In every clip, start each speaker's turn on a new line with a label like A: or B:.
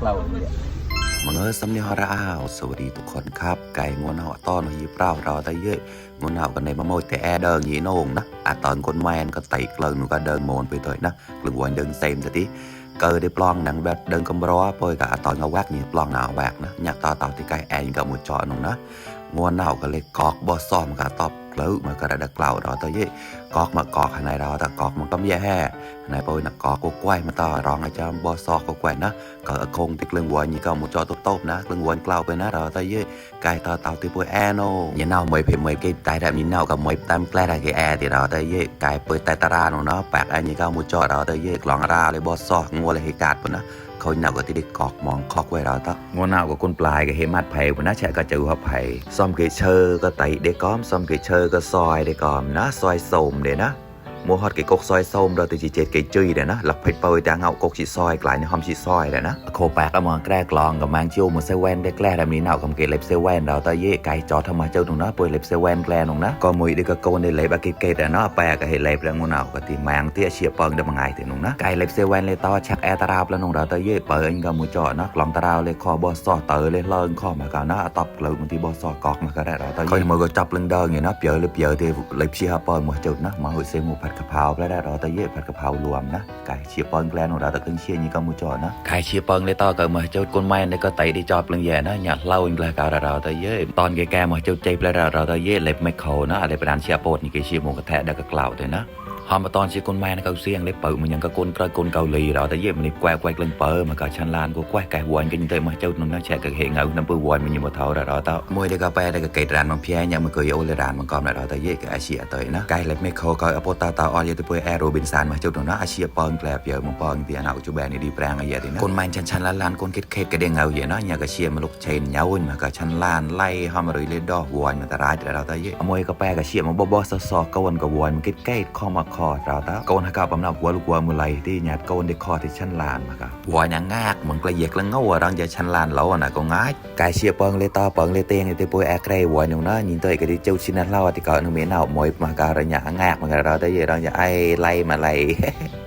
A: กล่าวเนี่ย
B: มังเออสำเนียงราอ้าวสวัสดีทุกคนครับไก่งวนเอาต้อนหีเปล่าเราได้เยอะงวนเอากันในมะม่วงแต่แอเดินยีโน่งนะตอนคนแมนก็ไต่เกลือหนูก็เดินโมนไปเลยนะกลึงวันเดินเซมสักทีเกิดได้ปลองหนังแบบเดินกำร้อปอยกับตอนเขาแวกนี่ปลองหนาวแวกนะอยากต่อที่ไก่แอนกับหมดจอหนูนะงวนเอาก็เลยกอกบอซ้อมกับตอบเกลือมาก็ได้กล่าวเราได้เยอะกอกมากอกในเราแต่กอกมันก็แย่ในปอยนักกอกก็กล้วยมาต่อรองอาจารย์บอซอกก็กล้วยนะก็คงติดเรื่องวันนี้ก็หมดจอโต๊ะนะเรื่องวันกล่าวไปนะเราได้เยอะไก่ต่อเต่าที่ปอยแอนโน่ยันเอาไม่เพ่ไม่กี่ไต่แบบนี้เอากับไม่ตามแกล้ได้กี่แอร์ที่เราได้เยอะไก่เปิดไต่ตาราหนูเนาะแปลกอันนี้ก็หมดจอเราได้เยอะลองราเลยบอซอกงัวเลยเหตุการณ์ปนะเขาหนักกว่าที่ได้กอกมองคอกไว้เราตั้งงัวหนาวกับคนปลายกับเฮมัดไผ่ปนะแฉก็เจอหัวไผ่ซ่อมเกยเชอร์ก็ไต่ได้ก้อมซ่อมเกยเชอร์ก็ซอยได้ก้อมนะซอยโสมเด้นะมัวฮอดcái cột xoay xôm rồi từ chỉ chết cái chui đấy na lọc phết bơi đang ngậu cột chỉ xoay lại nó không chỉ xoay đấy na khô bạc ở mòn kre lònกับmang chiêu một xe quen để kle làm ní nào cầm cái lepxe quen đó tới với cái chó thầm mà châu tụi nó bơi lepxe quen kle nòng na còn mùi đi cái câu này lấy ba cái đấy nó bè cái hệ lepđang ngon nào cái thì mang tia chia bờ để mà ngày thì nòng na cái lepxe quen lấy to chắc e tarao lên nòng đó tới với bờ anh cầm một chó nó lòng tarao lấy kho bò sò tới lấy lơn kho mà cả nó tập lợn một tí bò sò cọt mà cái đó tới coi mà cái chọc lên đơn vậy nó giờ thì lepchia bờ một châu nó mà hồi xem một phát cà pháoแล้วได้เราแต่เย่ผัดกะเพรารวมนะไก่เชียร์เปิงแกลนของเราแต่เครื่องเชียร์นี่ก็มูจอนะไก่เชียร์เปิงเลยต่อเกิดมาเจ้าคนแม่เนี่ยก็ไต่ได้จอบเรื่องแย่นะอยากเล่าอีกแล้วกับเราแต่เย่ตอนแกมาเจ้าเจ็บแล้วเราแต่เย่เล็บไม่เขานะอะไรประดานเชียร์โปดนี่แกเชียร์หมูกระแทกได้ก็กล่าวเลยนะพอมาตอนเชียร์คนแม่เนี่ยเขาเสี่ยงเลยเปิดมันยังก็คนเกาหลีเราแต่เย่มันนี่แกว่เรื่องเปิดมาก็ชันลานก็แกว่ไก่วนกันยังเตยมาเจ้าหนุ่มนั่งแช่กับเหงาน้ำปื้อวนมันยังมาเท่าเราแต่มวยได้กาแฟได้ก็ไก่ร้านมันเพี้ยยังมันเคยเอาเลยร้านมันกอมเราแต่เย่กับอาเชียเตยนะไก่เล็บไม่เขาก็เอาโปตาออนยาตัวเปย์แอโรบินสันมาเจ้าหนุ่มนะอาเชียเปิงแกลบเยอะมันเปิงที่เอาจูแบนนี่ดีแปลงอะไรอย่างนี้คนแม่ชันลานคนเค็ดก็ได้เงาเยอะนะอยากกับเชียร์มาลุกเชนเย้ามากับชันลานไล่ห้ามเลยเล่นดอกวนมันแต่ร้ายเราแต่เย่มวยกาแฟกับเชียร์มันบ่ซอก็วนกับวนมันใกล้ข้อมาคอเราแต่โกนให้กับบำนักวัวลูกวัวมือไหลที่หยาดโกนเด็กคอที่ชั้นลานมาครับวัวยังงากเหมือนกระเยกแล้วเงารังจะชั้นลานเหล่าน่ะก็ง่ายกายเชียเปิงเลยต่อเปิงเลยเตียงเลยที่ป่วยแอกไรวัวหนูนะยินตัวก็ที่เจ้าชินันเล่าที่เก่าหนูเมียนเอาหมวยมาการะยะงากมันก็เราแต่เยรังจะไอไล่มาไล่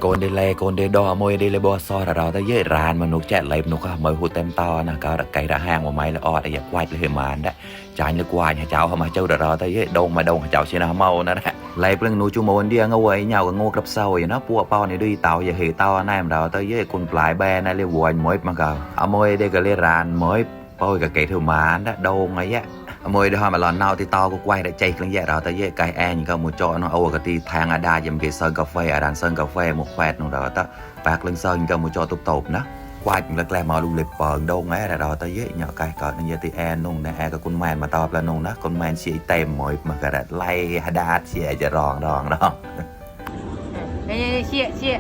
B: โกนเดไลโกนเดดอมวยเดลบอซอเราแต่เยรานมันนกแจ๊ไล่นกก็มวยหูเต็มตอนะก็ไก่ระห้างว่าไม้ละออดอยากวาดเลยมานได้จานนึกว่าเนี่ยเจ้าเขามาเจ้าเราแต่เยดงมาดงเจ้าชินาเมานะฮะไล่เปลืองนูจูโมนเดียงเอาไว้เหงากับงูกับเศร้าอย่างนั้นปัวเป้าในด้วยเต่าอย่าเหยเต่าในมันเราแต่เยคนปลายแบนนั่นเรียกวนมวยมาเก่าเอามวยได้ก็เรียรานมวยปอยกับไก่ถือมาได้โดงไงแยะมวยได้หอมมาหลอนเน่าที่ตอก็ไกวได้ใจกลางแย่เราแต่เย่ไก่แอนก็มูจอน้องเอากะตีแทงอาดายำเกสเซอร์กาแฟอาดานเซอร์กาแฟหมกแควดน้องเราแต่ปากเรื่องเซอร์ก็มูจอตุบตบนะกวาดแล้วแกลมาลูเล็บเปิงโดงไงแต่เราแต่เย่เนาะไก่ก่อนนี่ตีแอนนุ่งนะแอนกับคุณแมนมาตอบแล้วนุ่งนะคุณแมนเชียเต็มมวยมากระไล่อาดาเชียจะร้อง
C: เชี่ย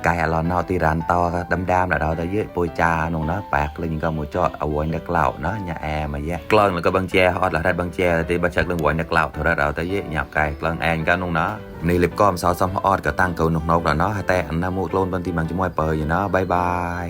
B: ไก่หลอนเน่าที่ร้านตอก็ดำๆแล้วเราแต่เย่ปอยจาหนุ่งนะปากเลยก็มูจอเอาวันนักเล่าเนาะอย่าแอมาแย่กล้องแล้วก็บังแจฮอดแล้วได้บังแจที่บังชักเรื่องวันนักเล่าเท่าเราแต่เย่หยาบไก่กล้องแอนก็นุ่งนะในเล็บก้อมสาวซ้ำฮอดก็ตั้งเกาหนกแล้วเนาะแต่อันน้ำมูกโลนบางทีมันจะมวยเปิดอยู่เนาะบาย